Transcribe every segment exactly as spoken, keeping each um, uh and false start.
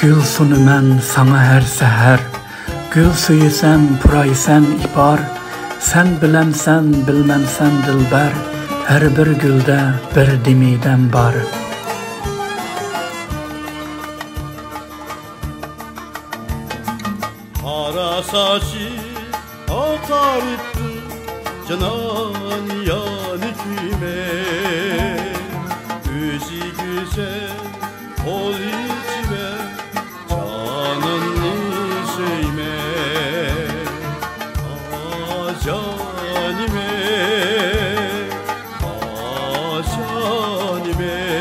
گۈل سۇنىمەن ساڭا ھەر سەھەر، گۈل سۆيىسەن، پۇرايسەن ئىپار، سەن بىلەمسەن، بىلمەمسەن دىلبەر، ھەر بىر گۈلدە بىر دېمى دەم بار. قارا ساچى ئاقارىپتۇ جانان يانى كۈيمەي، ئۆزى گۈزەل قول ئېچىۋە جاناننى سۆيمەي. ئا جانىمەي، ئا جانىمەي،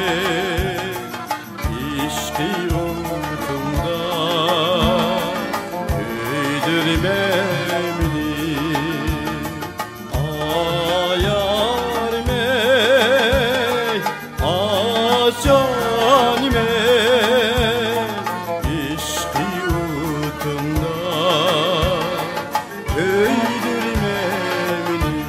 ئىشقى ئوتۇڭدا كۆيدۈرمە مېنى. ئا يارىمەي، ئا جانىمەي، ئىشقى ئوتۇڭدا كۆيدۈرمە مېنى.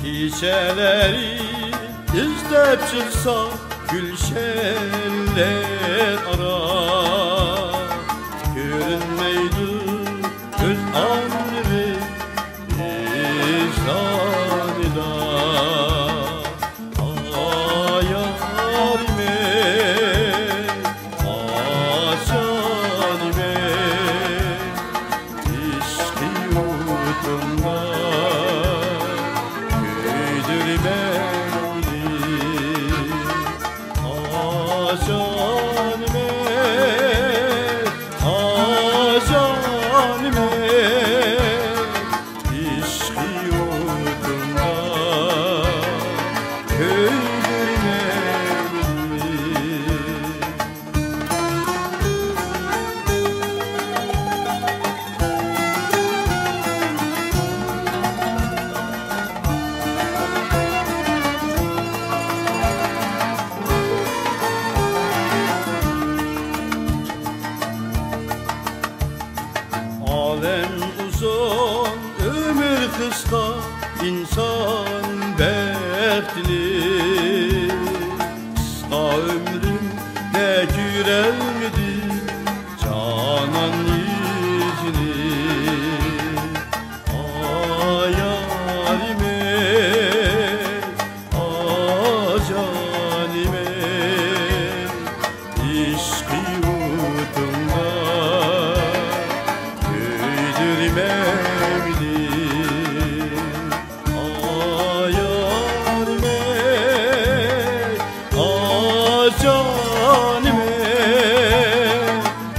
كېچىلەرنى ئىزدەپ چىقسا گۈلشەنلەر ئارا، كۆرۈنمەيدۇ كۆز ئالمىرى ۋىجدانىدا. ئا يارىمەي، ئا جانىمەي، ئىشقى ئوتۇڭدا كۆيدۈرمە مېنى. ئا جانىمەي، ئا جانىمەي، ئىشقى ئوتۇڭدا كۆيدۈرمە مېنى. ئالەم ئۇزۇن، ئۆمۈر قىسقا، ئىنسان بەختىنى قىسقا ئۆمرۈمدە كۆرەلمىدىم جانان يۈزىنى. ئا يارىمەي، ئا جانىمەي، ئىشقى ئوتۇڭدا كۆيدۈرمە مېنى. ئا يارىمەي، ئا جانىمەي،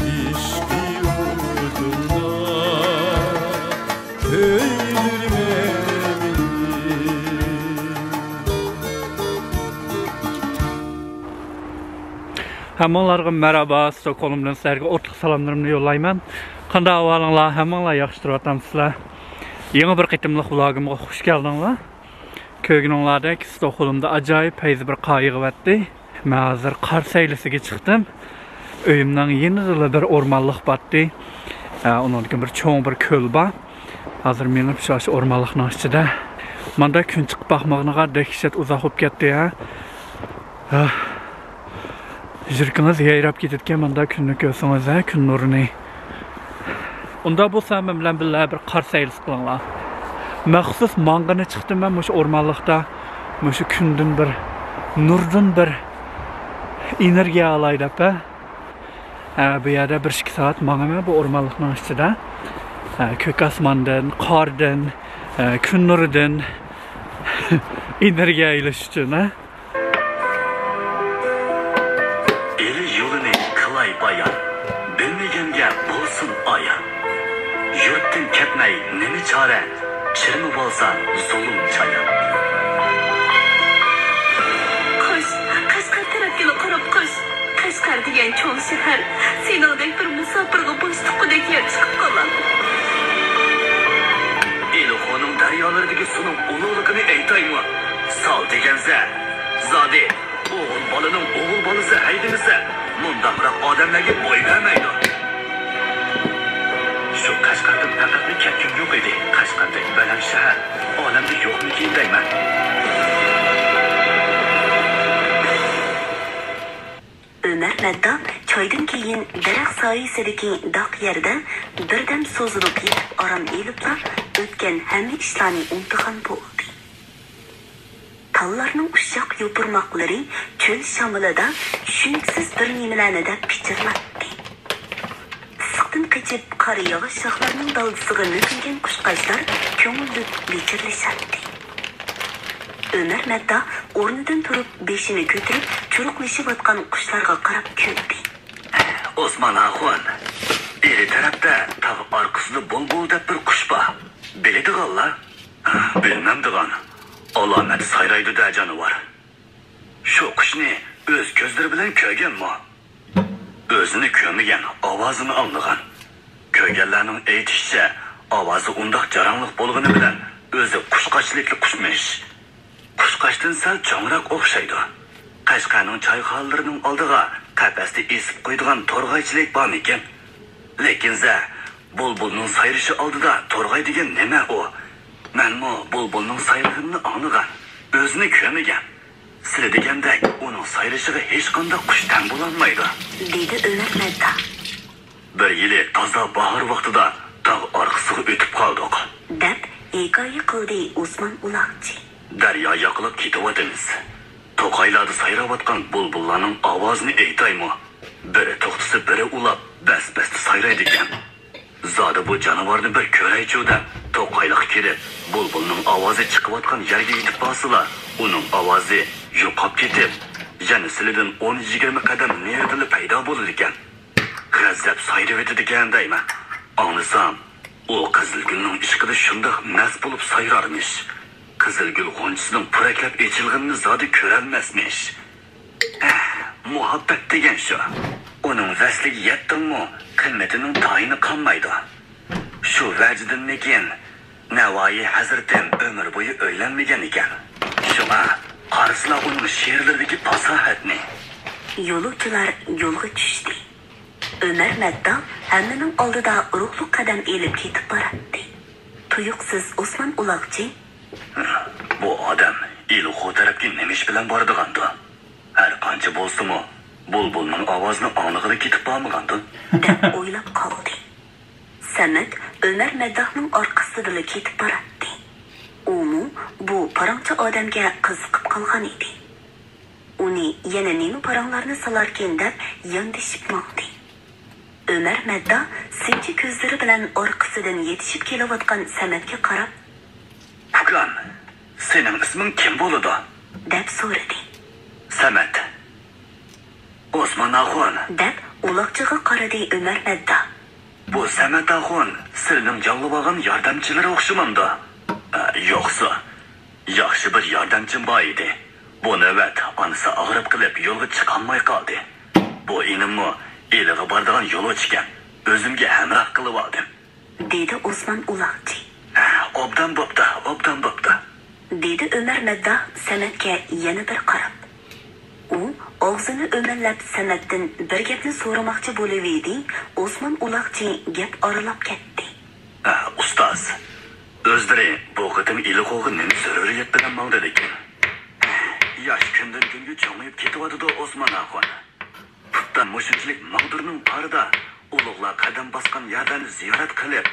ئىشقى ئوتۇڭدا كۆيدۈرمە مېنى. ھەممىڭلارغا مەرھابا، ستوكھولمدىن سىلەرگە ئوتلۇق سالاملىرىمنى يوللايمەن. قانداق ئەھۋالىڭلار؟ ھەممىڭلار ياخشى تۇرۇۋاتامسىلەر؟ يېڭى بىر قېتىملىق ۋلوگىمغا خۇش كەلدىڭلار. كۆرگىنىڭلاردەك، ستوكھولمدا ئاجايىپ پەيزى بىر قار يېغىۋەتتى. مەن ھازىر قار سەيلىسىگە چىقتىم. ئۆيۈمنىڭ يېنىدىلا بىر ئورمانلىق بارتتى. ئە، ئۇنىڭدىن كېيىن بىر چوڭ بىر كۆل بار. ھازىر مېڭىپ شۇ ئاشۇ ئورمانلىقنىڭ ئىچىدە. ماندا كۈن چىقىپ باقمىغىنىغا دەھشەت ئۇزاق بولۇپ كەتتى، ھە. ھە. يۈرىكىڭىز يايراپ كېتىدىكەن، ماندا كۈننى كۆرسىڭىز، ھە، كۈن نۇرىنى. ئۇنداق بولسا، مەن بىلەن بىللە بىر قار سەيلىسى قىلىڭلار. مەخسۇس ماڭغىنى چىقتىم مەن مۇشۇ ئورمانلىقتا، مۇشۇ كۈندىن بىر، نۇردىن بىر ئېنېرگىيە ئالاي دەپ، ھە. ھە، بۇ يەردە بىر ئىككى سائەت ماڭىمەن بۇ ئورمانلىقنىڭ ئىچىدە. ھە، كۆك ئاسماندىن، قاردىن، ھە، كۈن نۇرىدىن ئېنېرگىيە ئېلىش ئۈچۈن، ھە. ئېلى يولىنى قىلاي بايان، بىلمىگەنگە بولسۇن ئايان. يۇرتتىن كەتمەي نېمە چارە، چىرمىۋالسا زۇلۇم چايان. قاش، قەشقەر تەرەپكىلا قاراپ قاش. قەشقەر دېگەن چوڭ شەھەر، سېنىڭدەك بىر مۇساپىرغا باش تۇغقۇدەك يەر چىقىپ قالار. ئېلىخوننىڭ دەريالىرىدىكى سۇنىڭ ئۇلۇغلۇقىنى ئېيتايمۇ؟ سال دېگەنسە، زادى، ئوغۇل بالىنىڭ ئوغۇل بالىسى ھەيدىمىسە، مۇنداقراق ئادەملەرگە بوي بەرمەيدۇ. شۇ قەشقەردىن پەقەتلا كەتكۈم يوق ئىدى. قەشقەردەك بەلەن شەھەر ئالەمدە يوقمىكىن دەيمەن. ئۆمەر مەددا چايدىن كېيىن دەرەخ سايىسىدىكى داق يەردە بىردەم سوزۇلۇپ يېتىپ ئارام ئېلىپلا، ئۆتكەن ھەممە ئىشلارنى ئۇنتۇغان بولدى. تاللارنىڭ ئۇششاق يوپۇرماقلىرى چۆل شامىلىدا چۈشىنىكسىز بىر نېمىلەرنى دەپ پىچىرلاتتى. ئىسسىقتىن قېچىپ، قارا ياغاچ شاخلارنىڭ دالدىسىغا مۆكۈنگەن قۇشقاچلار كۆڭۈللۈك ۋىچىرلىشاتتى. ئۆمەر مەددا ئورنىدىن تۇرۇپ، بېشىنى كۆتۈرۈپ، چۇرۇقلىشىۋاتقان قۇشلارغا قاراپ كۈلدى. ئوسمان ئاخۇن، بېرى تەرەپتە تاغ ئارقىسىدا بۇلبۇل دەپ بىر قۇش بار. بىلىدىغانلار؟ بىلمەمدىغان. ئالامەت سايرايدۇ-دە جانىۋار. شۇ قۇشنى ئۆز كۆزلىرى بىلەن كۆرگەنمۇ؟ ئۆزىنى كۆرمىگەن، ئاۋازىنى ئاڭلىغان. كۆرگەنلەرنىڭ ئېيتىشىچە، ئاۋازى ئۇنداق جاراڭلىق بولغىنى بىلەن، ئۆزى قۇشقاچلىكلا قۇشمىش. قۇشقاچتىن سەل چوڭراق ئوخشايدۇ. قەشقەرنىڭ چايخانىلىرىنىڭ ئالدىغا قەپەستە ئېسىپ قويىدىغان تورغايچىلىك بارمىكىن؟ لېكىن زە، بۇلبۇلنىڭ سايرىشى ئالدىدا تورغاي دېگەن نېمە ئۇ؟ مەنمۇ بۇلبۇلنىڭ سايرىغىنىنى ئاڭلىغان، ئۆزىنى كۆرمىگەن. سىلى دېگەندەك ئۇنىڭ سايرىشىغا ھېچقانداق قۇش تەڭ بولالمايدۇ. دېدى ئۆمەر مەددا. بىر يىلى تازا باھار ۋاقتىدا تاغ ئارقىسىغا ئۆتۈپ قالدۇق. دەپ ھېكايە قىلدى ئوسمان ئۇلاغچى. دەريا ياقىلاپ كېتىۋاتىمىز. توقايلاردا سايراۋاتقان بۇلبۇللارنىڭ ئاۋازىنى ئېيتايمۇ؟ بىرى توختىسا بىرى ئۇلاپ، بەس-بەستە سايرايدىكەن. زادى بۇ جانىۋارنى بىر كۆرەيچۇ دەپ، توقايلىققا كىرىپ، بۇلبۇلنىڭ ئاۋازى چىقىۋاتقان يەرگە يېتىپ بارسىلا، ئۇنىڭ ئاۋازى يوقاپ كېتىپ، يەنە سىلىدىن ئون يىگىرمە قەدەم نېرىدىلا پەيدا بولىدىكەن. غەزەپ سايرىۋېتىدىكەن دەيمەن. ئاڭلىسام، ئۇ قىزىلگۈلنىڭ ئىشقىدا شۇنداق مەست بولۇپ سايرارمىش. قىزىلگۈل غۇنچىسىنىڭ پۇرەكلەپ ئېچىلغىنىنى زادى كۆرەلمەسمىش. ئەھ، مۇھەببەت دېگەن شۇ. ئۇنىڭ ۋەسلىگە يەتتىڭمۇ، قىممىتىنىڭ تايىنى قالمايدۇ. شۇ ۋەجىدىنمىكىن، نەۋائىي ھەزرىتىم ئۆمۈر بويى ئۆيلەنمىگەن ئىكەن. شۇڭا قارىسىلا ئۇنىڭ شېئىرلىرىدىكى پاساھەتنى. يولۇچىلار يولغا چۈشتى. ئۆمەر مەددا ھەممىنىڭ ئالدىدا ئۇرۇقلۇق قەدەم ئېلىپ كېتىپ باراتتى. تۇيۇقسىز ئوسمان ئۇلاغچى. بۇ ئادەم ئىلىخۇ تەرەپكە نېمە ئىش بىلەن بارىدىغاندۇ؟ ھەر قانچە بولسىمۇ، بۇلبۇلنىڭ ئاۋازىنى ئاڭلىغىلى كېتىپ بارمىغاندۇ؟ دەپ ئويلاپ قالدى. سەمەت ئۆمەر مەدداھنىڭ ئارقىسىدىلا كېتىپ باراتتى. ئۇمۇ بۇ پاراڭچى ئادەمگە قىزىقىپ قالغان ئىدى. ئۇنى يەنە نېمە پاراڭلارنى سالاركىن دەپ ياندىشىپ ماڭدى. ئۆمەر مەددا سىنچى كۆزلىرى بىلەن ئارقىسىدىن يېتىشىپ كېلىۋاتقان سەمەتكە قاراپ، ئۇكام، سېنىڭ ئىسمىڭ كىم بولىدۇ؟ دەپ سورىدى. سەمەت. ئوسمان ئاخۇن. دەپ ئۇلاغچىغا قارىدى ئۆمەر مەددا. بۇ سەمەت ئاخۇن سىلىنىڭ جانلىۋالغان ياردەمچىلىرى ئوخشىمامدۇ؟ ئە، يوقسۇ. ياخشى بىر ياردەمچىم بار ئىدى. بۇ نۆۋەت ئانىسى ئاغرىپ قېلىپ يولغا چىقالماي قالدى. بۇ ئىنىممۇ ئىلىغا بارىدىغان يولۇچىكەن. ئۆزۈمگە ھەمراھ قىلىۋالدىم. دېدى ئوسمان ئۇلاغچى. ئوبدان بوپتۇ، ئوبدان بوپتۇ. دېدى ئۆمەر مەددا سەمەتكە يەنە بىر قاراپ. ئۇ ئاغزىنى ئۆمەللەپ سەمەتتىن بىر گەپنى سورىماقچى بولۇۋىدى، ئوسمان ئۇلاغچى گەپ ئارىلاپ كەتتى. ئە، ئۇستاز، ئۆزلىرى بۇ قېتىم ئىلىخوغا نېمە زۆرۈرىيەت بىلەن ماڭدىلىكىن؟ ياش كۈندىن كۈنگە چوڭىيىپ كېتىۋاتىدۇ، ئوسمان ئاخۇن. پۇتتا مۇشۇنچىلىك ماغدۇرنىڭ پارىدا ئۇلۇغلار قەدەم باسقان يەرلەرنى زىيارەت قىلىپ،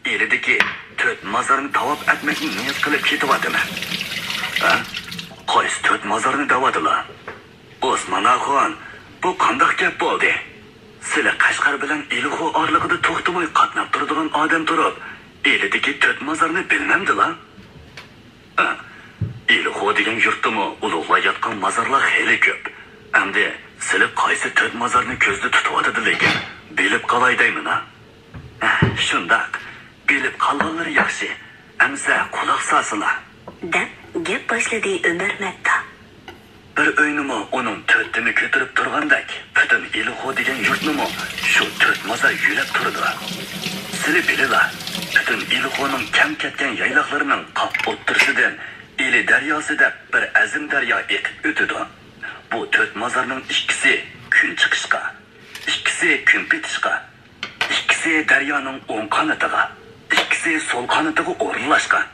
ئىلىدىكى تۆت مازارنى تاۋاپ ئەتمەكنى نىيەت قىلىپ كېتىۋاتىمەن. ھە؟ قايسى تۆت مازارنى دەۋاتىلا؟ ئوسمان ئاخۇن، بۇ قانداق گەپ بولدى؟ سىلى قەشقەر بىلەن ئىلىخۇ ئارىلىقىدا توختىماي قاتناپ تۇرىدىغان ئادەم تۇرۇپ، ئىلىدىكى تۆت مازارنى بىلمەمدىلا؟ ئىلىخۇ دېگەن يۇرتتىمۇ ئۇلۇغلار ياتقان مازارلار خېلى كۆپ. ئەمدى سىلى قايسى تۆت مازارنى كۆزدە تۇتۇۋاتىدۇ لېكىن، بىلىپ قالاي دەيمىنا؟ شۇنداق، بىلىپ قالغانلىرى ياخشى. ئەمىسە قۇلاق سالسىلا. دەپ گەپ باشلىدى ئۆمەر مەددا. بىر ئۆينىمۇ ئۇنىڭ تۆت تېمى كۆتۈرۈپ تۇرغاندەك، پۈتۈن ئىلىخۇ دېگەن يۇرتنىمۇ شۇ تۆت مازار يۆلەپ تۇرىدۇ. سىلى بىلىلا، پۈتۈن ئىلىخۇنىڭ كەم كەتكەن يايلاقلىرىنىڭ قاپ ئوتتۇرىسىدىن ئىلى دەرياسى دەپ بىر ئەزىم دەريا ئېقىپ ئۆتىدۇ. بۇ تۆت مازارنىڭ ئىككىسى كۈن چىقىشقا، ئىككىسى كۈن پېتىشقا، ئىككىسى دەريانىڭ ئوڭ قانىتىغا، ئىككىسى سول قانىتىغا ئورۇنلاشقان.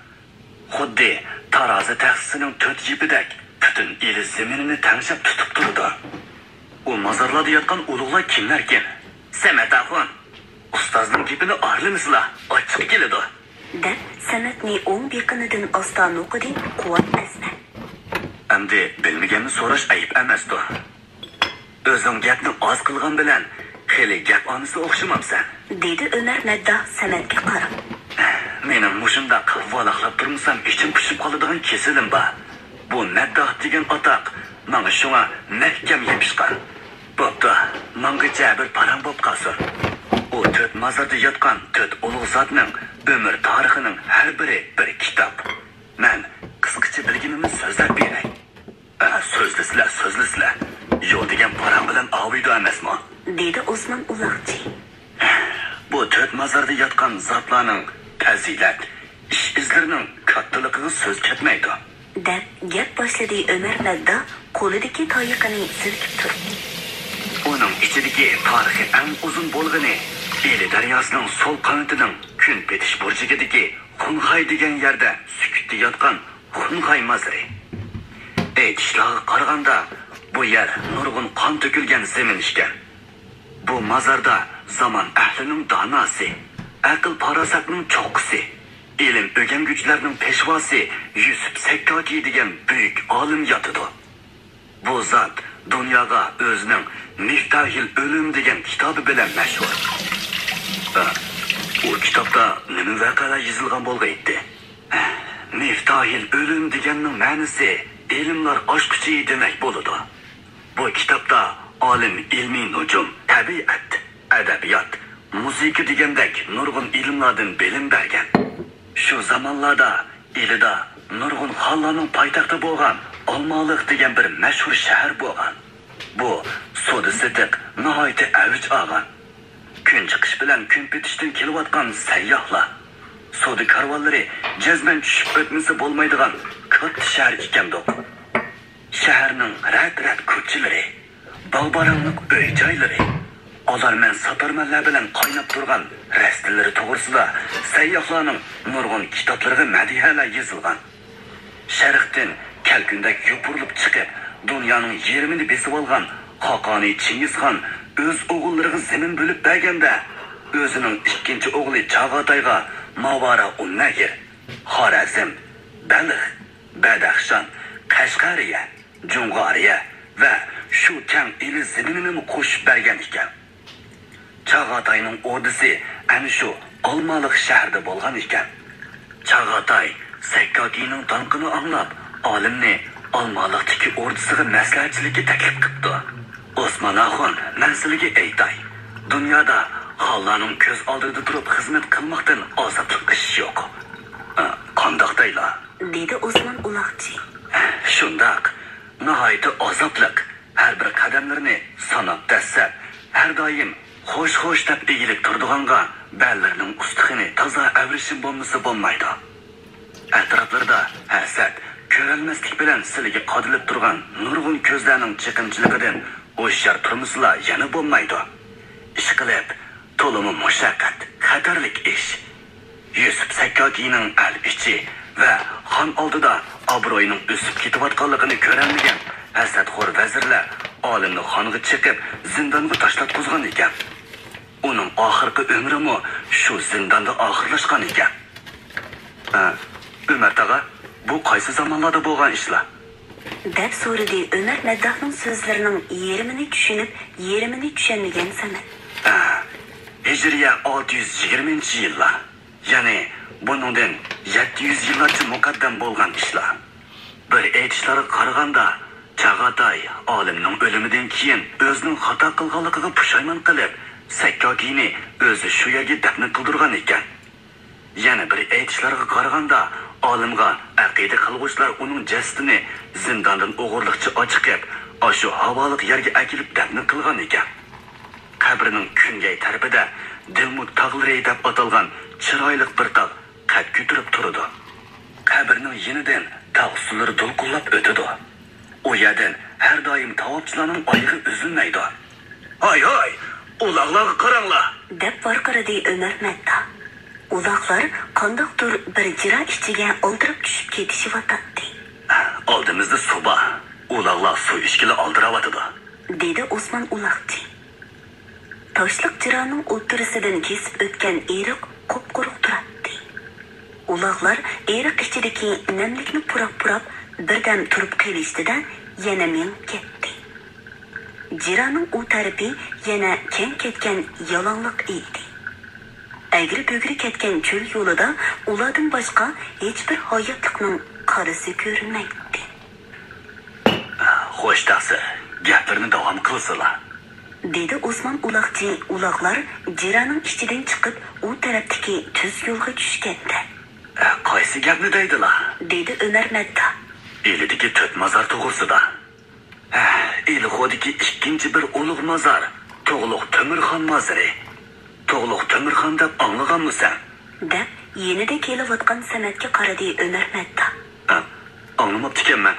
خۇددى تارازا تەخسىسىنىڭ تۆت يىپىدەك پۈتۈن ئىلى زېمىنىنى تەڭشەپ تۇتۇپ تۇرىدۇ. ئۇ مازارلاردا ياتقان ئۇلۇغلار كىملەركىن؟ سەمەت ئاخۇن، ئۇستازنىڭ گېپىنى ئارىلىمىسىلا، ئاچچىقى كېلىدۇ. دەپ، سەمەتنى ئوڭ بېقىنىدىن ئاستا نوقۇدى قۇۋات ئەسمەر. ئەمدى بىلمىگەننى سوراش ئەيىب ئەمەستۇ. ئۆزۈڭ گەپنى ئاز قىلغان بىلەن خېلى گەپ ئانىسى ئوخشىمامسەن؟ دېدى ئۆمەر مەدداھ سەمەتكە قاراپ. مېنىڭ مۇشۇنداق ۋالاقلاپ تۇرمىسام ئىچىم پۇشۇپ قالىدىغان كېسىلىم بار. بۇ مەدداھ دېگەن ئاتاق ماڭا شۇڭا مەھكەم يېپىشقان. بوپتۇ، ماڭغىچە بىر پاراڭ بوپ قالسۇن. ئۇ تۆت مازاردا ياتقان تۆت ئۇلۇغ زاتنىڭ ئۆمۈر تارىخىنىڭ ھەر بىرى بىر كىتاب. مەن قىسقىچە بىلگىنىمنى سۆزلەپ بېرەي. ئە، سۆزلىسىلە، سۆزلىسىلە. يول دېگەن پاراڭ بىلەن ئاۋۇيدۇ ئەمەسمۇ؟ دېدى ئوسمان ئۇلاغچى. بۇ تۆت مازاردا ياتقان زاتلارنىڭ پەزىلەت، ئىش-ئىزلىرىنىڭ كاتتىلىقىغا سۆز كەتمەيدۇ. دەپ گەپ باشلىدى ئۆمەر مەددا قولىدىكى تايىقىنى سىلكىپ تۇرۇپ. ئۇنىڭ ئىچىدىكى تارىخى ئەڭ ئۇزۇن بولغىنى ئىلى دەرياسىنىڭ سول قانىتىنىڭ كۈن پېتىش بۇرجىكىدىكى خۇنخاي دېگەن يەردە سۈكۈتتە ياتقان خۇنخاي مازىرى. ئېيتىشلارغا قارىغاندا، بۇ يەر نۇرغۇن قان تۆكۈلگەن زېمىن ئىكەن. بۇ مازاردا زامان ئەھلىنىڭ داناسى، ئەقىل-پاراسەتنىڭ چوققىسى، ئىلىم ئۆگەنگۈچىلەرنىڭ پېشۋاسى يۈسۈپ سەككاكى دېگەن بۈيۈك ئالىم ياتىدۇ. بۇ زات دۇنياغا ئۆزىنىڭ مىفتاھىل ئۆلۈم دېگەن كىتابى بىلەن مەشھۇر. ئە، ئۇ كىتابتا نېمە ۋەقەلەر يېزىلغان بولغىيتتى؟ مىفتاھىل ئۆلۈم دېگەننىڭ مەنىسى ئىلىملار ئاچقۇچى دېمەك بولىدۇ. بۇ كىتابتا ئالىم ئىلمىي نۇجۇم، تەبىئەت، ئەدەبىيات، مۇزىكا دېگەندەك نۇرغۇن ئىلىملاردىن بىلىم بەرگەن. شۇ زامانلاردا ئىلىدا نۇرغۇن خانلارنىڭ پايتەختى بولغان ئالمالىق دېگەن بىر مەشھۇر شەھەر بولغان. بۇ سودا-سېتىق ناھايىتى ئەۋج ئالغان. كۈن چىقىش بىلەن كۈن پېتىشتىن كېلىۋاتقان سەيياھلار، سودا كارۋانلىرى جەزمەن چۈشۈپ ئۆتمىسە بولمايدىغان كاتتا شەھەر ئىكەندۇق. شەھەرنىڭ رەت-رەت كوچىلىرى، باغ-باراڭلىق ئۆي-جايلىرى، ئالارمەن-ساتارمەنلەر بىلەن قايناپ تۇرغان رەستىلىرى توغرىسىدا سەيياھلارنىڭ نۇرغۇن كىتابلىرىغا مەدھىيەلەر يېزىلغان. شەرقتىن كەلكۈندەك يوپۇرۇلۇپ چىقىپ، دۇنيانىڭ يېرىمىنى بېسىۋالغان قاقانى چىڭگىزخان ئۆز ئوغۇللىرىغا زېمىن بۆلۈپ بەرگەندە، ئۆزىنىڭ ئىككىنچى ئوغلى چاغاتايغا ماۋارائۇننەھر، خارەزم، بەلخ، بەدەخشان، قەشقەرىيە، جۇڭغارىيە ۋە شۇ كەڭ ئىلى زېمىنىنىمۇ قوشۇپ بەرگەن ئىكەن. چاغاتاينىڭ ئوردىسى ئەنە شۇ ئالمالىق شەھىرىدە بولغان ئىكەن. چاغاتاي سەككاكىنىڭ داڭقىنى ئاڭلاپ، ئالىمنى ئالمالىقتىكى ئوردىسىغا مەسلىھەتچىلىككە تەكلىپ قىپتۇ. ئوسمان ئاخۇن، مەن سىلىگە ئېيتاي، دۇنيادا خانلارنىڭ كۆز ئالدىدا تۇرۇپ خىزمەت قىلماقتىن ئازابلىق ئىش يوق. ئا، قانداق دەيلا؟ دېدى ئوسمان ئۇلاغچى. شۇنداق، ناھايىتى ئازابلىق. ھەر بىر قەدەملىرىنى ساناپ دەسسەپ، ھەر دائىم خوش-خوش دەپ ئېگىلىپ تۇرىدىغانغا بەللىرىنىڭ ئۇستىخىنى تازا ئەۋرىشىم بولمىسا بولمايدۇ. ئەتراپلىرىدا ھەسەت، كۆرەلمەسلىك بىلەن سىلىگە قادىلىپ تۇرغان نۇرغۇن كۆزلەرنىڭ چېقىمچىلىقىدىن ھوشيار تۇرمىسىلا يەنە بولمايدۇ. ئىشقىلىپ، تولىمۇ مۇشەققەت، خەتەرلىك ئىش. يۈسۈپ سەككاكىنىڭ ئەل ئىچى ۋە خان ئالدىدا ئابرۇيىنىڭ ئۆسۈپ كېتىۋاتقانلىقىنى كۆرەلمىگەن ھەسەتخور ۋەزىرلەر ئالىمنى خانغا چېقىپ، زىندانغا تاشلاتقۇزغان ئىكەن. ئۇنىڭ ئاخىرقى ئۆمرىمۇ شۇ زىنداندا ئاخىرلاشقان ئىكەن. ئە، ئۆمەر تاغا، بۇ قايسى زامانلاردا بولغان ئىشلار؟ دەپ سورىدى ئۆمەر مەدداھنىڭ سۆزلىرىنىڭ يېرىمىنى چۈشىنىپ، يېرىمىنى چۈشەنمىگەن سەمەت. ئە، ھىجرىيە ئالتە يۈز يىگىرمىنچى يىللار، يەنى بۇنىڭدىن يەتتە يۈز يىللارچە مۇقەددەم بولغان ئىشلار. بىر ئېيتىشلارغا قارىغاندا، چاغاتاي ئالىمنىڭ ئۆلۈمىدىن كېيىن ئۆزىنىڭ خاتا قىلغانلىقىغا پۇشايمان قىلىپ، سەككاكىنى ئۆزى شۇ يەرگە دەپنە قىلدۇرغان ئىكەن. يەنە بىر ئېيتىشلارغا قارىغاندا، ئالىمغا ئەقىدە قىلغۇچىلار ئۇنىڭ جەسىتىنى زىنداندىن ئوغرىلىقچە ئاچىقىپ، ئاشۇ ھاۋالىق يەرگە ئەكېلىپ دەپنە قىلغان ئىكەن. قەبرىنىڭ كۈنگەي تەرىپىدە دىلمۇك تاغلىرى دەپ ئاتالغان چىرايلىق بىر تاغ قەد كۆتۈرۈپ تۇرىدۇ. قەبرىنىڭ يېنىدىن تاغ سۇلىرى دولقۇنلاپ ئۆتىدۇ. ئۇ يەردىن ھەر دائىم تاۋاپچىلارنىڭ ئايىغى ئۈزۈلمەيدۇ. «ھاي، ھاي، ئۇلاغلارغا قاراڭلار!» دەپ ۋارقىرىدى ئۆمەر مەددا. ئۇلاغلار قانداقتۇر بىر جىرا ئىچىگە ئالدىراپ چۈشۈپ كېتىشىۋاتاتتى. «ئالدىمىزدا سۇ بار. ئۇلاغلار سۇ ئىچكىلى ئالدىراۋاتىدۇ.» دېدى ئوسمان ئۇلاغچى. تاشلىق جىرانىڭ ئوتتۇرىسىدىن كېسىپ ئۆتكەن ئېرىق قۇپقۇرۇق تۇراتتى. ئۇلاغلار ئېرىق ئىچىدىكى نەملىكنى پۇراپ-پۇراپ بىردەم تۇرۇپ قېلىشتى-دە، يەنە مېڭىپ كەتتى. جىرانىڭ ئۇ تەرىپى يەنە كەڭ كەتكەن يالاڭلىق ئىدى. ئەگرى-بۈگرى كەتكەن چۆل يولىدا ئۇلاردىن باشقا ھېچبىر ھاياتلىقنىڭ قارىسى كۆرۈنمەيتتى. «خوش تەقسىر، گەپلىرىنى داۋام قىلسىلا.» دېدى ئوسمان ئۇلاغچى ئۇلاغلار جىرانىڭ ئىچىدىن چىقىپ، ئۇ تەرەپتىكى تۈز يولغا چۈشكەندە. «قايسى گەپنى دەيدىلا؟» دېدى ئۆمەر مەددا. «ئىلىدىكى تۆت مازار توغرىسىدا.» ھە، ئىلىخودىكى ئىككىنچى بىر ئۇلۇغ مازار، تۇغلۇق تۆمۈرخان مازىرى. تۇغلۇق تۆمۈرخان دەپ ئاڭلىغانمۇسەن؟ دەپ، يېنىدا كېلىۋاتقان سەمەتكە قارىدى ئۆمەر مەددا. ھە، ئاڭلىماپتىكەنمەن.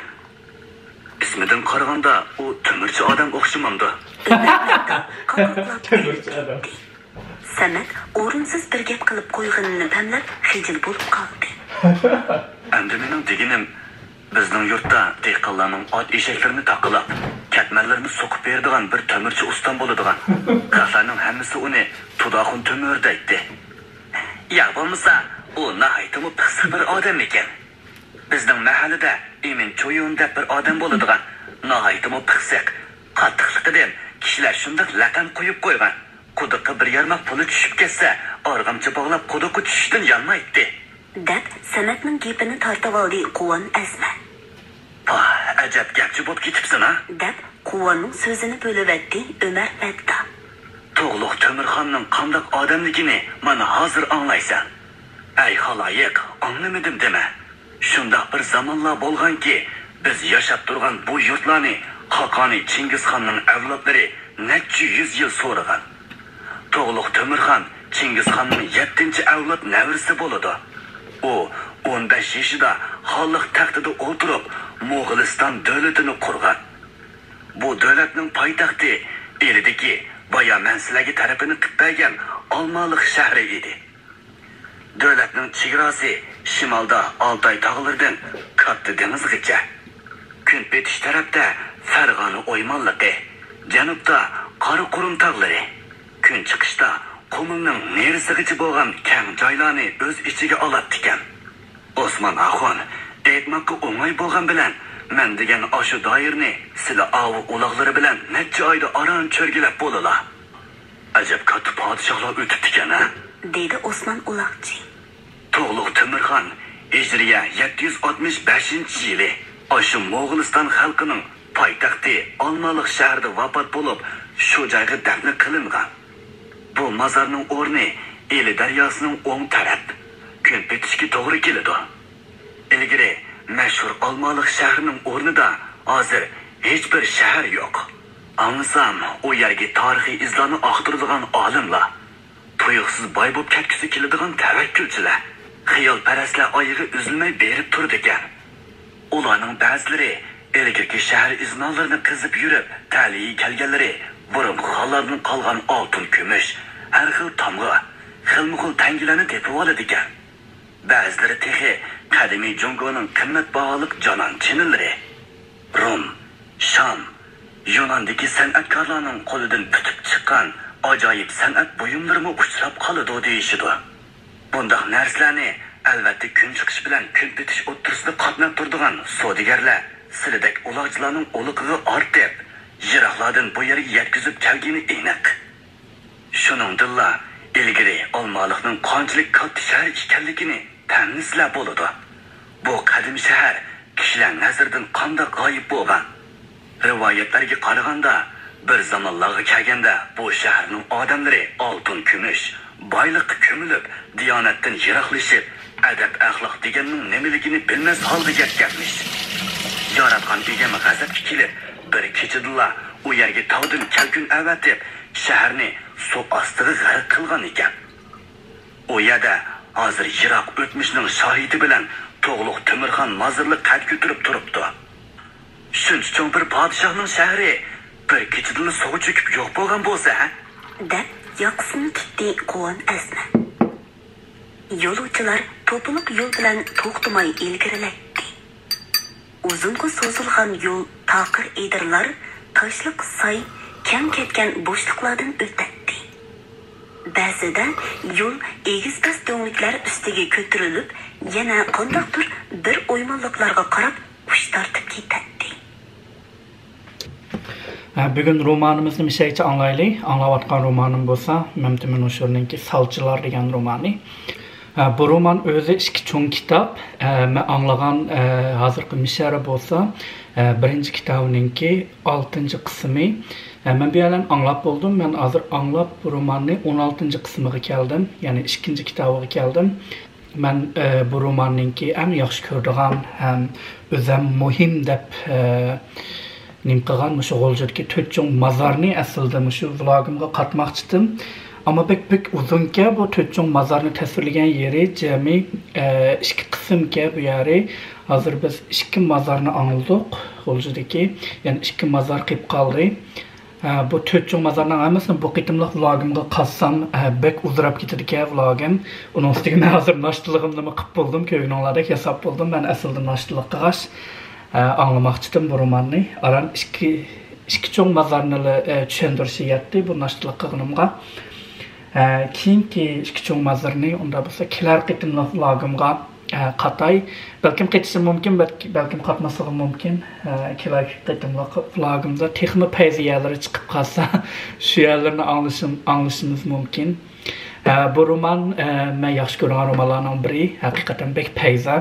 ئىسمىدىن قارىغاندا، ئۇ تۆمۈرچى ئادەم ئوخشىمامدۇ؟ ئۆمەر مەددا قاقاقلاپ كۈلۈپ كەتتى. سەمەت ئورۇنسىز بىر گەپ قىلىپ قويغىنىنى پەملەپ خىجىل بولۇپ قالدى. ئەمدى مېنىڭ دېگىنىم، بىزنىڭ يۇرتتا دېھقانلارنىڭ ئات ئېشەكلىرىنى تاقىلاپ، كەتمەنلىرىنى سوقۇپ بېرىدىغان بىر تۆمۈرچى ئۇستام بولىدىغان. خەقلەرنىڭ ھەممىسى ئۇنى تۇداخۇن تۆمۈر دەيتتى. يا بولمىسا، ئۇ ناھايىتىمۇ پىخسىق بىر ئادەم ئىكەن. بىزنىڭ مەھەللىدە ئىمىن چويۇن دەپ بىر ئادەم بولىدىغان، ناھايىتىمۇ پىخسىق، قاتتىقلىقىدىن كىشىلەر شۇنداق لەقەم قويۇپ قويغان. قۇدۇققا بىر يارماق پۇلى چۈشۈپ كەتسە، ئارغامچا باغلاپ قۇدۇققا چۈشۈشتىن يانمايتتى. دەپ، سەمەتنىڭ گېپىنى تارتىۋالدى قۇۋان ئەزمە. پاھ، ئەجەب گەپچى بوپ كېتىپسەن-ھە! دەپ، قۇۋاننىڭ سۆزىنى بۆلۈۋەتتى ئۆمەر مەددا. تۇغلۇق تۆمۈرخاننىڭ قانداق ئادەملىكىنى مانا ھازىر ئاڭلايسەن. ئەي خالايىق، ئاڭلىمىدىم دېمە. شۇنداق بىر زامانلار بولغانكى، بىز ياشاپ تۇرغان بۇ يۇرتلارنى خاقانى چىڭگىزخاننىڭ ئەۋلادلىرى نەچچە يۈز يىل سورىغان. تۇغلۇق تۆمۈرخان چىڭگىزخاننىڭ يەتتىنچى ئەۋلاد نەۋرىسى بولىدۇ. ئۇ ئون بەش يېشىدا خانلىق تەختىدە ئولتۇرۇپ، موغۇلىستان دۆلىتىنى قۇرغان. بۇ دۆلەتنىڭ پايتەختى ئىلىدىكى، بايا مەن سىلەرگە تەرىپىنى قىپ بەرگەن ئالمالىق شەھىرى ئىدى. دۆلەتنىڭ چېگراسى شىمالدا ئالتاي تاغلىرىدىن كاتتا دېڭىزغىچە، كۈنپېتىش تەرەپتە فەرغانە ئويمانلىقى، جەنۇبتا قاراقۇرۇم تاغلىرى، كۈنچىقىشتا قۇمۇلنىڭ نېرىسىغىچە بولغان كەڭ جايلارنى ئۆز ئىچىگە ئالاتتىكەن. ئوسمان ئاخۇن، ئېيتماققا ئوڭاي بولغان بىلەن، مەن دېگەن ئاشۇ دائىرىنى سىلە ئاۋۇ ئۇلاغلىرى بىلەن نەچچە ئايدا ئاران چۆرگىلەپ بولىلا. ئەجەب كاتتا پادىشاھلار ئۆتۈپتىكەن-ھە! دېدى ئوسمان ئۇلاغچى. تۇغلۇق تۆمۈرخان ھىجرىيە يەتتە يۈز ئاتمىش بەشىنچى يىلى ئاشۇ موغۇلىستان خەلقىنىڭ پايتەختى ئالمالىق شەھىرىدە ۋاپات بولۇپ، شۇ جايغا دەپنە قىلىنغان. بۇ مازارنىڭ ئورنى ئىلى دەرياسىنىڭ ئوڭ تەرەپ، كۈنپېتىشكە توغرا كېلىدۇ. ئىلگىرى مەشھۇر ئالمالىق شەھىرىنىڭ ئورنىدا ھازىر ھېچبىر شەھەر يوق. ئاڭلىسام، ئۇ يەرگە تارىخىي ئىزلارنى ئاختۇرىدىغان ئالىملار، تۇيۇقسىز باي بولۇپ كەتكۈسى كېلىدىغان تەۋەككۈلچىلەر، خىيالپەرەسلەر ئايىغى ئۈزۈلمەي بېرىپ تۇرىدىكەن. ئۇلارنىڭ بەزىلىرى ئىلگىرىكى شەھەر ئىزنالىرىنى قېزىپ يۈرۈپ، تەلىيى كەلگەنلىرى بۇرۇنقى خانلاردىن قالغان ئالتۇن، كۈمۈش، ھەر خىل تامغا، خىلمۇخىل تەڭگىلەرنى تېپىۋالىدىكەن. بەزىلىرى تېخى قەدىمىي جۇڭگونىڭ قىممەت باھالىق جانان چىنىلىرى، رۇم، شام، يۇناندىكى سەنئەتكارلارنىڭ قولىدىن پۈتۈپ چىققان ئاجايىپ سەنئەت بۇيۇملىرىمۇ ئۇچراپ قالىدۇ دېيىشىدۇ. بۇنداق نەرسىلەرنى، ئەلۋەتتە، كۈنچىقىش بىلەن كۈنپېتىش ئوتتۇرىسىدا قاتناپ تۇرىدىغان سودىگەرلەر سىلىدەك ئۇلاغچىلارنىڭ ئۇلىقىغا ئارتىپ، يىراقلاردىن بۇ يەرگە يەتكۈزۈپ كەلگىنى ئېنىق. شۇنىڭدىنلا ئىلگىرى ئالمالىقنىڭ قانچىلىك كاتتا شەھەر ئىكەنلىكىنى پەملىسىلە بولىدۇ. بۇ قەدىم شەھەر كىشىلەر نەزىرىدىن قانداق غايىب بولغان؟ رىۋايەتلەرگە قارىغاندا، بىر زامانلارغا كەلگەندە بۇ شەھەرنىڭ ئادەملىرى ئالتۇن، كۈمۈش، بايلىققا كۆمۈلۈپ، دىيانەتتىن يىراقلىشىپ، ئەدەپ-ئەخلاق دېگەننىڭ نېمىلىكىنى بىلمەس ھالغا يەتكەنمىش. ياراتقان ئىگەم غەزەپكە كېلىپ، بىر كېچىدىلا ئۇ يەرگە تاغدىن كەلكۈن ئەۋەتىپ، شەھەرنى سۇ ئاستىغا غەرق قىلغان ئىكەن. ئۇ يەردە ھازىر يىراق ئۆتمۈشنىڭ شاھىتى بىلەن تۇغلۇق تۆمۈرخان مازىرلىق قەد كۆتۈرۈپ تۇرۇپتۇ. شۇنچە چوڭ بىر پادىشاھنىڭ شەھىرى بىر كېچىدىلا سۇغا چۆكۈپ يوق بولغان بولسا، ھە؟ دەپ ياقىسىنى تۇتتى قۇۋان ئەزمە. يولۇچىلار توپىلىق يول بىلەن توختىماي ئىلگىرىلەيتتى. ئۇزۇنغا سوزۇلغان يول، تاقىر ئېدىرلار، تاشلىق ساي، كەڭ كەتكەن بوشلۇقلاردىن ئۆتەتتى. بەزىدە يول ئېگىز-پەس دۆڭلۈكلەر ئۈستىگە كۆتۈرۈلۈپ، يەنە قانداقتۇر بىر ئويمانلىقلارغا قاراپ ئۇچ تارتىپ كېتەتتى. ھە، بۈگۈن رومانىمىزنى مىشەگىچە ئاڭلايلى. ئاڭلاۋاتقان رومانىم بولسا مەمتىمىن ھوشۇرنىڭكى سالچىلار دېگەن رومانى. ھە، بۇ رومان ئۆزى ئىككى چوڭ كىتاب. ھە، مەن ئاڭلىغان، ھە، ھازىرقى مىشەرە بولسا، ھە، بىرىنچى كىتابىنىڭكى ئالتىنچى قىسمى. ھە، مەن بۇ يەردىن ئاڭلاپ بولدۇم. مەن ھازىر ئاڭلاپ بۇ روماننى ئون ئالتىنچى قىسمىغا كەلدىم. يەنى ئىككىنچى كىتابىغا كەلدىم. مەن، ئە، بۇ روماننىڭكى ئەڭ ياخشى كۆرىدىغان ھەم ئۆزەم مۇھىم دەپ، ئە، نېمە قىلغان مۇشۇ غۇلجىدىكى تۆت چوڭ مازارنى ئەسلىدە مۇشۇ ۋلوگىمغا قاتماقچىدىم. ئەمما بەك، بەك ئۇزۇنكەن بۇ تۆت چوڭ مازارنى تەسۋىرلىگەن يېرى، جەمئىي، ئە، ئىككى قىسىمكەن بۇ يەرى. ھازىر بىز ئىككى مازارنى ئاڭلىدۇق، غۇلجىدىكى، يەنى ئىككى مازار قېلىپ قالدى. ھە، بۇ تۆت چوڭ مازارنىڭ ھەممىسىنى بۇ قېتىملىق ۋلوگىمغا قاتسام، ھە، بەك ئۇزىراپ كېتىدىكەن ۋلوگىم. ئۇنىڭ ئۈستىگە مەن ھازىر ناشتىلىقىمنىمۇ قىپ بولدۇم، كۆرگىنىڭلاردەك ھېساب بولدۇم. مەن ئەسلىدە ناشتىلىق قىلغاچ، ھە، ئاڭلىماقچىدىم بۇ روماننى. ئاران ئىككى، ئىككى چوڭ مازارنىلا، ھە، چۈشەندۈرۈشى يەتتى بۇ ناشتىلىق قىلغىنىمغا. ھە، كېيىنكى ئىككى چوڭ مازارنى ئۇنداق بولسا كېلەر قېتىملىق ۋلوگىمغا ئە، قاتاي. بەلكىم قېتىشىم مۇمكىن، بەلكى، بەلكىم قاتماسلىقىم مۇمكىن. ئە، كېلەر قېتىملىق ۋلوگىمدا تېخىمۇ پەيزى يەرلىرى چىقىپ قالسا، شۇ يەرلىرىنى ئاڭلىشىم، ئاڭلىشىمىز مۇمكىن. ئە، بۇ رومان، ئە، مەن ياخشى كۆرىدىغان رومانلارنىڭ بىرى. ھەقىقەتەن بەك پەيزى.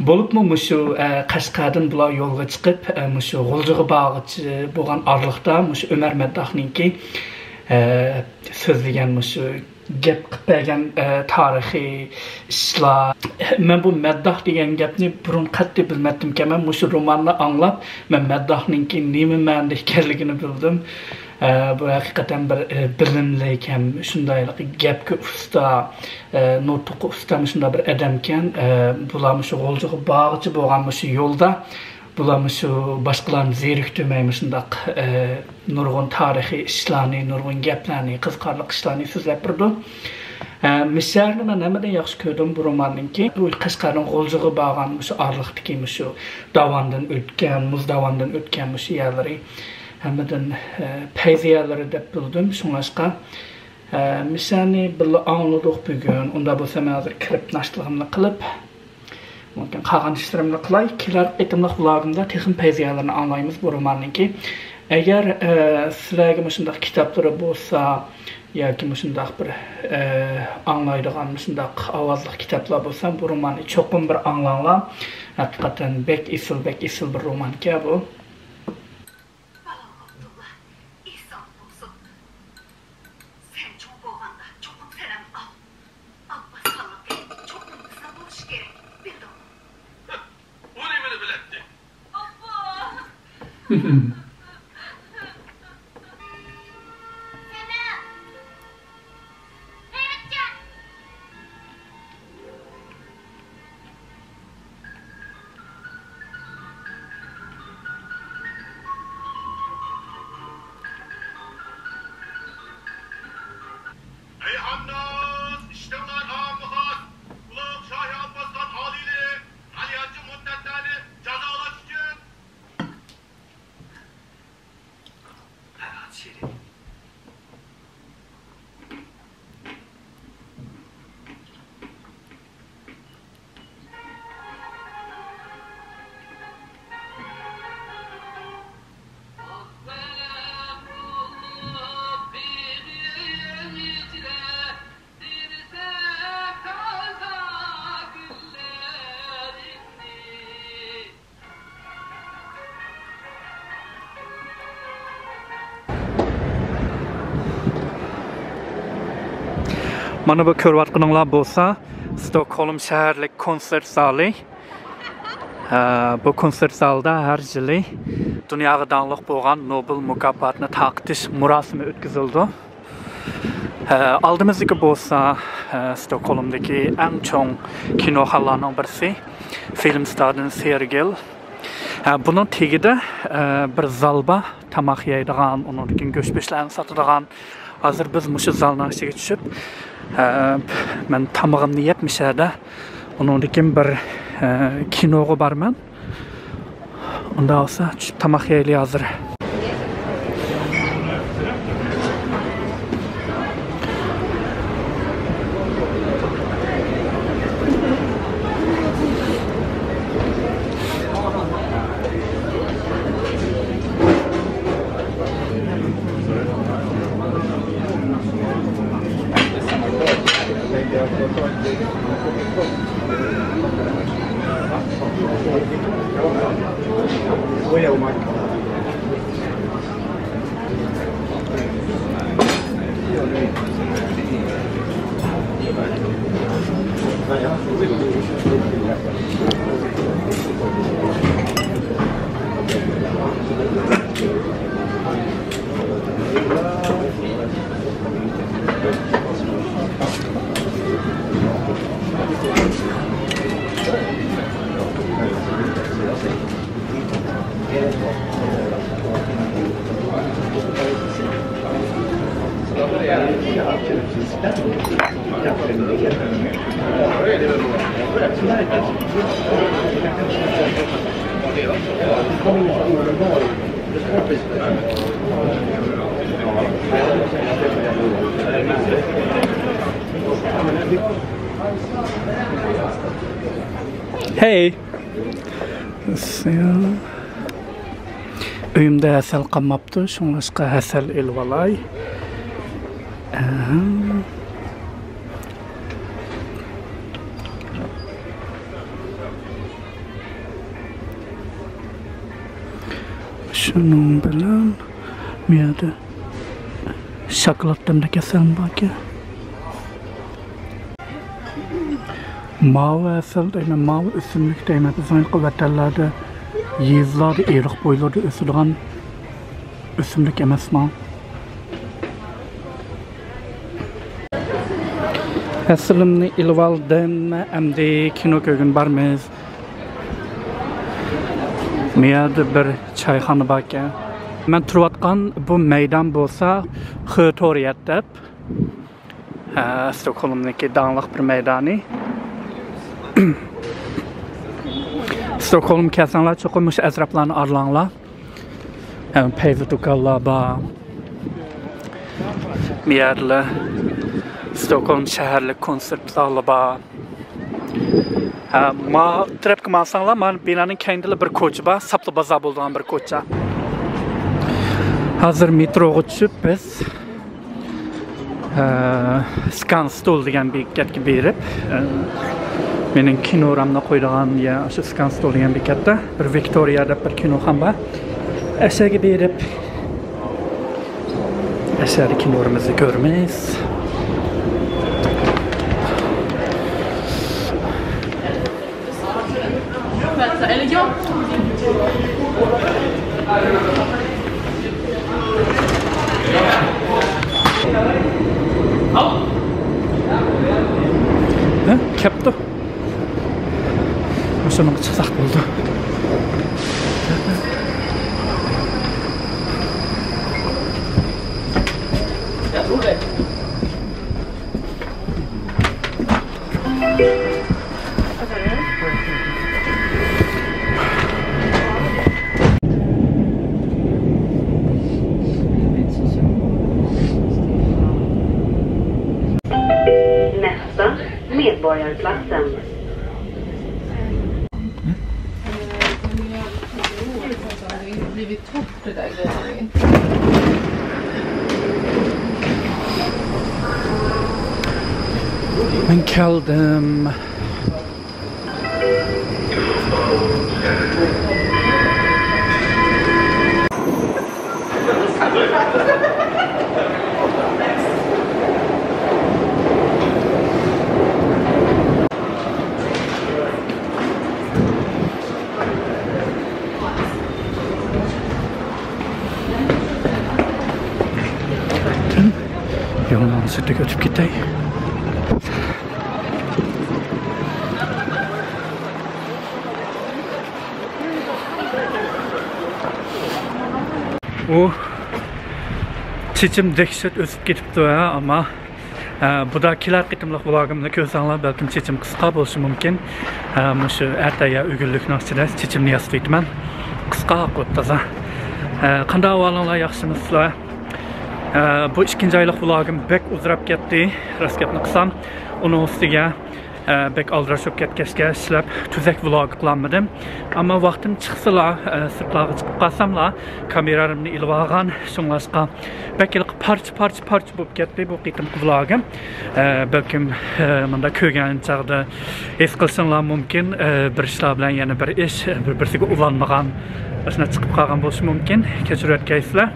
بولۇپمۇ مۇشۇ، ئە، قەشقەردىن بۇلار يولغا چىقىپ، ئە، مۇشۇ غۇلجىغا بارغۇچە بولغان ئارىلىقتا مۇشۇ ئۆمەر مەدداھنىڭكى، ئە، سۆزلىگەن مۇشۇ گەپ قىلىپ بەرگەن، ئە، تارىخىي ئىشلار. مەن بۇ مەدداھ دېگەن گەپنى بۇرۇن قەتئىي بىلمەپتىمكەنمەن. مۇشۇ روماننى ئاڭلاپ، مەن مەدداھنىڭكى نېمە مەنىدە ئىكەنلىكىنى بىلدىم. ئە، بۇ ھەقىقەتەن بىر، ئە، بىلىملىك ھەم شۇندايلىق گەپكە ئۇستا، ئە، نۇتۇققا ئۇستا شۇنداق بىر ئادەمكەن. ئە، بۇلار مۇشۇ غۇلجىغا بارغۇچە بولغان مۇشۇ يولدا بۇلار مۇشۇ باشقىلارنى زېرىكتۈرمەي مۇشۇنداق، ئە، نۇرغۇن تارىخىي ئىشلارنى، نۇرغۇن گەپلەرنى، قىزىقارلىق ئىشلارنى سۆزلەپ بېرىدۇ. ئە، مىشەرنى مەن ھەممىدىن ياخشى كۆردۈم بۇ روماننىڭكى. بۇ قەشقەرنىڭ غۇلجىغا بارغان مۇشۇ ئارىلىقتىكى مۇشۇ داۋاندىن ئۆتكەن، مۇز داۋاندىن ئۆتكەن مۇشۇ يەرلىرى ھەممىدىن، ئە، پەيزى يەرلىرى دەپ بىلدىم. شۇڭلاشقا، ئە، مىشەرنى بىللە ئاڭلىدۇق بۈگۈن. ئۇنداق بولسا مەن ھازىر كىرىپ ناشتىلىقىمنى قىلىپ، مۇمكىن، قالغان ئىشلىرىمنى قىلاي. كېلەر قېتىملىق ۋلوگىمدا تېخىمۇ پەيزىيەلىرىنى ئاڭلايمىز بۇ روماننىڭكى. ئەگەر، ئە، سىلەرگە مۇشۇنداق كىتابلىرى بولسا ياكى مۇشۇنداق بىر، ئە، ئاڭلايدىغان مۇشۇنداق ئاۋازلىق كىتابلار بولسا، بۇ روماننى چوقۇم بىر ئاڭلاڭلار. ھەقىقەتەن بەك ئېسىل، بەك ئېسىل بىر رومانكەن بۇ. بالاڭ ئابدۇللا ئېسىڭ بولسۇن. سەن چوڭ بولغاندا چوقۇم سەنەم ئال. ئابباس خانلىقى چوقۇم بىزنىڭ بولۇشى كېرەك، بىلدىڭمۇ؟ ئۇ نېمىنى بىلەتتى؟ ئاببا! سەنەم! غېرىبجان! ئەي خانناس، ئىشتىڭلار ئاممىخاس، ئۇلۇغ شاھى ئابباسخان ئالىيلىرى تالىيانچى مۇرتەتلەرنى جازالاش ئۈچۈن. پەرھات شېرىن. مانا بۇ كۆرۈۋاتقىنىڭلار بولسا ستوكھولم شەھەرلىك كونسېرت زالى. ھە، بۇ كونسېرت زالىدا ھەر يىلى دۇنياغا داڭلىق بولغان نوبېل مۇكاپاتىنى تارقىتىش مۇراسىمى ئۆتكۈزۈلىدۇ. ھە، ئالدىمىزدىكى بولسا، ھە، ستوكھولمدىكى ئەڭ چوڭ كىنوخانىلارنىڭ بىرسى. فىلىم ستاردىن سېرگېل. ھە، بۇنىڭ تېگىدە، ئە، بىر زال بار، تاماق يەيدىغان، ئۇنىڭدىن كېيىن گۆش-پۆشلەرنى ساتىدىغان. ھازىر بىز مۇشۇ زالنىڭ ئىچىگە چۈشۈپ، ئە، مەن تامىقىمنى يەپ مۇشۇ يەردە، ئۇنىڭدىن كېيىن بىر، ئە، كىنوغا بارىمەن. ئۇنداق بولسا، چۈشۈپ تاماق يەيلى ھازىر. Hey. ئۆيۈمدە ھەسەل قالماپتۇ، شۇڭلاشقا ھەسەل ئېلىۋالاي. ئەھە. شۇنىڭ بىلەن بۇ يەردە شاكىلاتتىن بىر كېسەم باركەن. ماۋۇ ھەسەل دەيمەن، ماۋۇ ئۆسۈملۈك دەيمەن. بىزنىڭ ۋەتەنلەردە، يېزىلاردا، ئېرىق بويلىرىدا ئۆسىدىغان ئۆسۈملۈك ئەمەسمۇ؟ ھەسىلىمنى ئېلىۋالدىم. ئەمدى كىنو كۆرگىلى بارىمىز. مۇ يەردە بىر چايخانا باركەن. مەن تۇرۇۋاتقان بۇ مەيدان بولسا خېتوريەت دەپ، ھە، ستوكھولمنىڭكى داڭلىق بىر مەيدانى. ستوكھولم كەلسەڭلار، چوقۇم مۇشۇ ئەتراپلارنى ئارىلاڭلار. ھەم پەيزى دۇكانلار بار. بۇ يەردىلا ستوكھولم شەھەرلىك كونسېرت زالى بار. ھە، ما تەرەپكە ماڭساڭلار، مانا بىنانىڭ كەينىدىلا بىر كوچا بار، ساپلا بازار بولىدىغان بىر كوچا. ھازىر مېتروغا چۈشۈپ بىز، ھە، سكان ستول دېگەن بېكەتكە بېرىپ، ھە، مېنىڭ كىنورامنى قويىدىغان يەر شۇ سكان ستول دېگەن بېكەتتە بىر ۋىكتورىيا دەپ بىر كىنوخانا بار. ئەشەگە بېرىپ، ئەشەدىكى نۇرىمىزنى كۆرىمىز. ھە؟ كەپتۇ. مۇشۇنىڭغا چىقساق بولدى. Nästa Medborgarplatsen. Men keldim. يولنىڭ سىرتىغا ئۆتۈپ كېتەي. ئۇ چېچىم دەھشەت ئۆسۈپ كېتىپتۇ، ھە، ئەمما، ئە، بۇدا كېلەر قېتىملىق ۋلوگىمنى كۆرسەڭلار، بەلكىم چېچىم قىسقا بولۇشى مۇمكىن. ئە، مۇشۇ ئەتە يا ئۆگۈنلۈكنىڭ ئىچىدە چېچىمنى ياسىتىۋېتىمەن. قىسقا، قۇت تازا. ئە، قانداق ئەھۋالىڭلار، ياخشىمۇسىلەر؟ ئە، بۇ ئىككىنچى ئايلىق ۋلوگىم بەك ئۇزىراپ كەتتى، راست گەپنى قىلسام. ئۇنىڭ ئۈستىگە، ئە، بەك ئالدىراش بولۇپ كەتكەچكە ئىشلەپ تۈزەك ۋلوگ قىلالمىدىم. ئەمما ۋاقتىم چىقسىلا، ئە، سىرتلارغا چىقىپ قالساملا، كامېرامنى ئېلىپ ئالغان، شۇڭلاشقا بەك ھېلىقى پارچە، پارچە، پارچە بولۇپ كەتتى بۇ قېتىمقى ۋلوگىم. ئە، بەلكىم، ئە، مۇنداق كۆرگەن چاغدا ھېس قىلساڭلار مۇمكىن، ئە، بىر ئىشلار بىلەن يەنە بىر ئىش، بىر-بىرسىگە ئۇلانمىغان، ئاشۇنداق چىقىپ قالغان بولۇشى مۇمكىن. كەچۈرۈۋەتكەيسىلەر.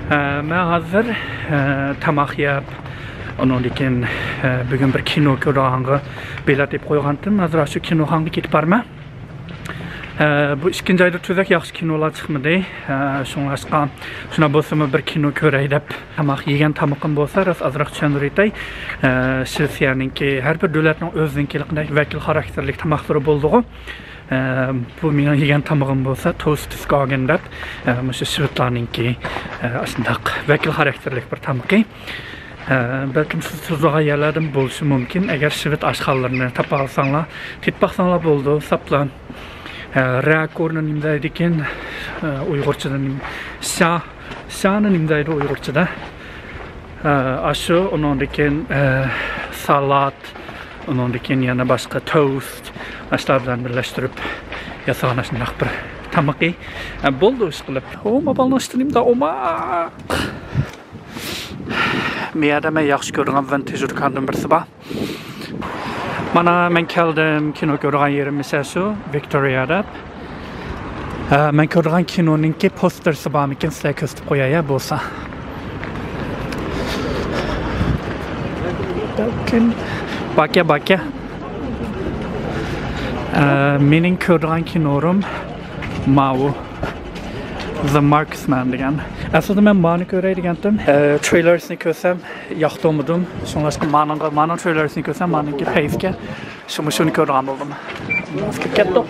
ئە، مەن ھازىر، ئە، تاماق يەپ، ئۇنىڭدىن كېيىن، ئە، بۈگۈن بىر كىنو كۆرىدىغانغا بېلەت ئېلىپ قويغانتىم. ھازىر شۇ كىنوخانىغا كېتىپ بارىمەن. ئە، بۇ ئىككىنچى ئايدا تۈزەك ياخشى كىنولار چىقمىدى. ئە، شۇڭلاشقا، شۇنداق بولسىمۇ بىر كىنو كۆرەي دەپ تاماق يېگەن تامىقىم بولسا، راست ئازراق چۈشەندۈرۈۋېتەي. ئە، شىۋېتسىيەنىڭكى ھەر بىر دۆلەتنىڭ ئۆزىنىڭكى ۋەكىل خاراكتېرلىك تاماقلىرى بولىدىغۇ. ئە، بۇ مېنىڭ يېگەن تامىقىم بولسا توست سكاگېن دەپ، ئە، مۇشۇ شىۋېتلارنىڭكى، ئە، ئاشۇنداق ۋەكىل خاراكتېرلىك بىر تامىقى. ئە، بەلكىم سىز تۇرىدىغان يەرلەردىن بولۇشى مۇمكىن. ئەگەر شىۋېت ئاشخانىلىرىنى تاپالىساڭلار، تېتىپ باقساڭلار بولىدۇ، ساپلا. ئە، رەكورنى نېمە دەيدىكىن، ئە، ئۇيغۇرچىدا نېمە؟ شا، شانى نېمە دەيدۇ ئۇيغۇرچىدا؟ ئە، ئاشۇ، ئۇنىڭدىن كېيىن، ئە، سالات، ئۇنىڭدىن كېيىن يەنە باشقا توست، ئاشۇلار بىلەن بىرلەشتۈرۈپ ياسىغان ئاشۇنداق بىر تامىقى. ئە، بولدى ئىشقىلىپ. ئۇ ماپالنىڭ ئىشتىنىمدا ئوماق. مۇ يەردە مەن ياخشى كۆرىدىغان ۋىنتېج دۇكاندىن بىرسى بار. مانا مەن كەلدىم، كىنو كۆرىدىغان يېرىم مىسە شۇ، ۋىكتورىيا دەپ. ھە، مەن كۆرىدىغان كىنونىڭكى پوستېرسى بارمىكىن، سىلەرگە كۆرسىتىپ قوياي يا بولسا. باركەن، باركەن. ئە، مېنىڭ كۆرىدىغان كىنورۇم ماۋۇ. The Marksman دېگەن. ئەسلىدە مەن مانى كۆرەي دېگەنتىم. ئە، ترېيلېرسىنى كۆرسەم ياقتۇرمىدىم. شۇڭلاشقا مانىڭغا، مانىڭ ترېيلېرسىنى كۆرسەم، مانىڭكى پەيزگە شۇمۇ شۇنى كۆرىدىغان بولدۇم. كەتتۇق.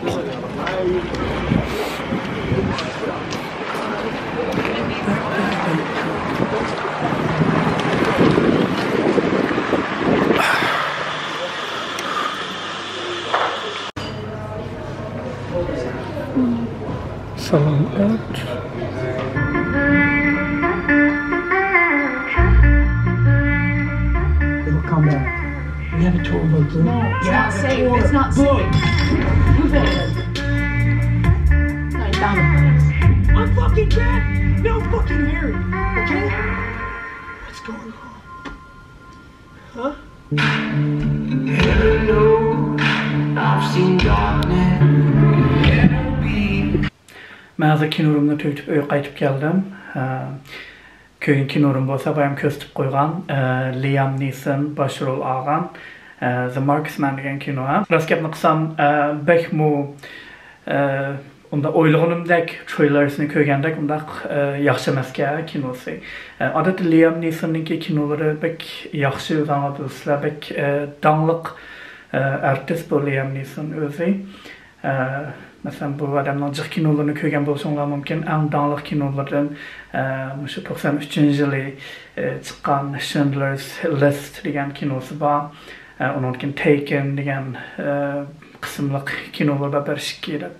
Salon out. It'll come back. We have a tour booked in. No, it's not safe. It's not safe. You better. No, you found it. I'm fucking back. No fucking Harry. Okay? What's going on? Huh? مەن ھازىر كىنورۇمنى تۈگىتىپ ئۆيگە قايتىپ كەلدىم. ئە، كۆرگەن كىنورۇم بولسا بايام كۆرسىتىپ قويغان، ئە، لىيام نىسون باش رول ئالغان، ئە، The Marksman دېگەن كىنو. ھە، راست گەپنى قىلسام، ئە، بەكمۇ، ئە، ئۇنداق ئويلىغىنىمدەك، ترېيلېرسىنى كۆرگەندەك ئۇنداق، ئە، ياخشى ئەمەسكەن كىنوسى. ئە، ئادەتتە لىيام نىسوننىڭكى كىنولىرى بەك ياخشى، ئۆزۈڭلار بىلىسىلەر، بەك، ئە، داڭلىق، ئە، ئارتىس بۇ لىيام نىسون ئۆزى. ئە، مەسىلەن، بۇ ئادەمنىڭ جىق كىنولىرىنى كۆرگەن بولۇشۇڭلار مۇمكىن. ئەڭ داڭلىق كىنولىرىدىن، ئە، مۇشۇ توقسان ئۈچىنچى يىلى، ئە، چىققان Schindler's List دېگەن كىنوسى بار. ئە، ئۇنىڭدىن كېيىن Taken دېگەن، ئە، قىسىملىق كىنولار بار، بىر ئىككى دەپ.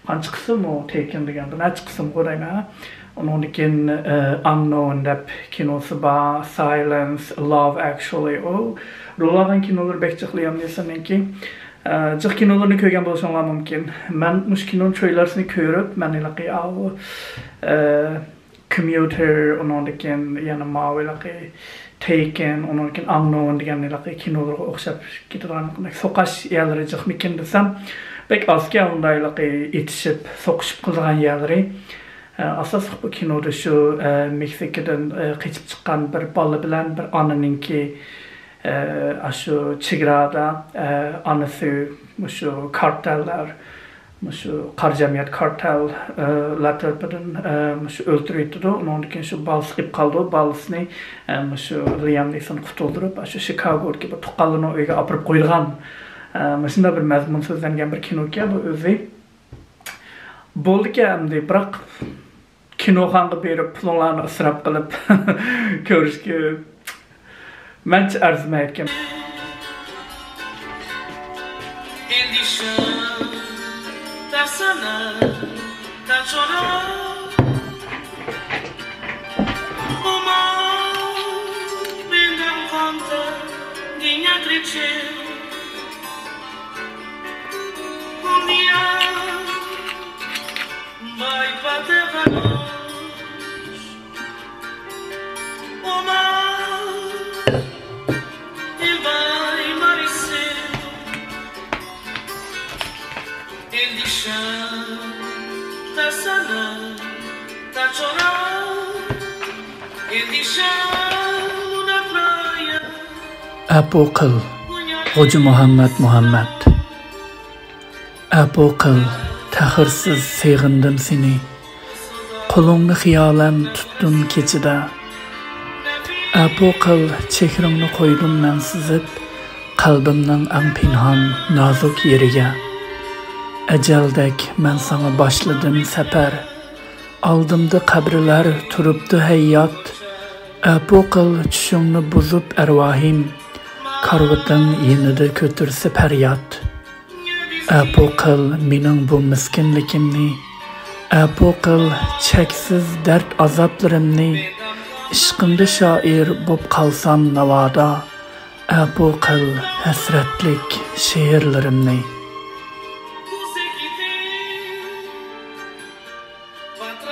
قانچە قىسىم ئۇ Taken دېگەن؟ بىر نەچچە قىسىمغۇ دەيمەن. ئۇنىڭدىن كېيىن، ئە، Unknown دەپ كىنوسى بار، Silence، Love Actually. ئۇ رول ئالغان كىنولىرى بەك جىق لىيام نىسوننىڭكى. ئە، جىق كىنولىرىنى كۆرگەن بولۇشۇڭلار مۇمكىن. مەن مۇشۇ كىنونىڭ ترېيلېرسىنى كۆرۈپ، مەن ھېلىقى ئاۋۇ، ئە، كوميۇتېر، ئۇنىڭدىن كېيىن يەنە ماۋۇ ھېلىقى Taken، ئۇنىڭدىن كېيىن Unknown دېگەن ھېلىقى كىنولىرىغا ئوخشاپ كېتىدىغان سوقۇش يەرلىرى جىقمىكىن دېسەم، بەك ئازكەن ئۇنداق ھېلىقى ئېتىشىپ، سوقۇشۇپ قىلىدىغان يەرلىرى. ئە، ئاساسلىق بۇ كىنودا شۇ، ئە، مېكسىكىدىن، ئە، قېچىپ چىققان بىر بالا بىلەن بىر ئانىنىڭكى، ئە، ئاشۇ چېگرادا، ئە، ئانىسى مۇشۇ كارتەللەر، مۇشۇ قارا جەمئىيەت كارتەللەر تەرىپىدىن، ئە، مۇشۇ ئۆلتۈرۈۋېتىدۇ. ئۇنىڭدىن كېيىن شۇ بالىسى قېلىپ قالىدۇ. بالىسىنى، ئە، مۇشۇ لىيام نىسون قۇتۇلدۇرۇپ، ئاشۇ شىكاگودىكى بىر تۇغقانلىرىنىڭ ئۆيىگە ئاپىرىپ قويىدىغان، ئە، مۇشۇنداق بىر مەزمۇن سۆزلەنگەن بىر كىنوكەن بۇ ئۆزى. بولدىكەن ئەمدى، بىراق كىنوخانىغا بېرىپ پۇلۇڭلارنى ئىسراپ قىلىپ كۆرۈشكە مەنچە ئەرزىمەيدىكەن. ئەپۇ قىل، غوجا مۇھەممەد مۇھەممەد. ئەپۇ قىل، تەخىرسىز سېغىندىم سېنى. قولۇڭنى خىيالەن تۇتتۇم كېچىدە. ئەپۇ قىل، چېھرىڭنى قويدۇم مەن سىزىپ، قەلبىمنىڭ ئەڭ پىنھان، نازۇك يېرىگە. ئەجەلدەك مەن ساڭا باشلىدىم سەپەر. ئالدىمدا قەبرىلەر تۇرۇپتۇ ھەييات. ئەپۇ قىل، چۈشۈڭنى بۇزۇپ ئەرۋاھىم، كارىۋىتىڭ يېنىدا كۆتۈرسە پەرياد. ئەپۇ قىل مېنىڭ بۇ مىسكىنلىكىمنى، ئەپۇ قىل چەكسىز دەرد ئازابلىرىمنى. ئىشقىمدا شائىر بوپ قالسام ناۋادا، ئەپۇ قىل ھەسرەتلىك شېئىرلىرىمنى.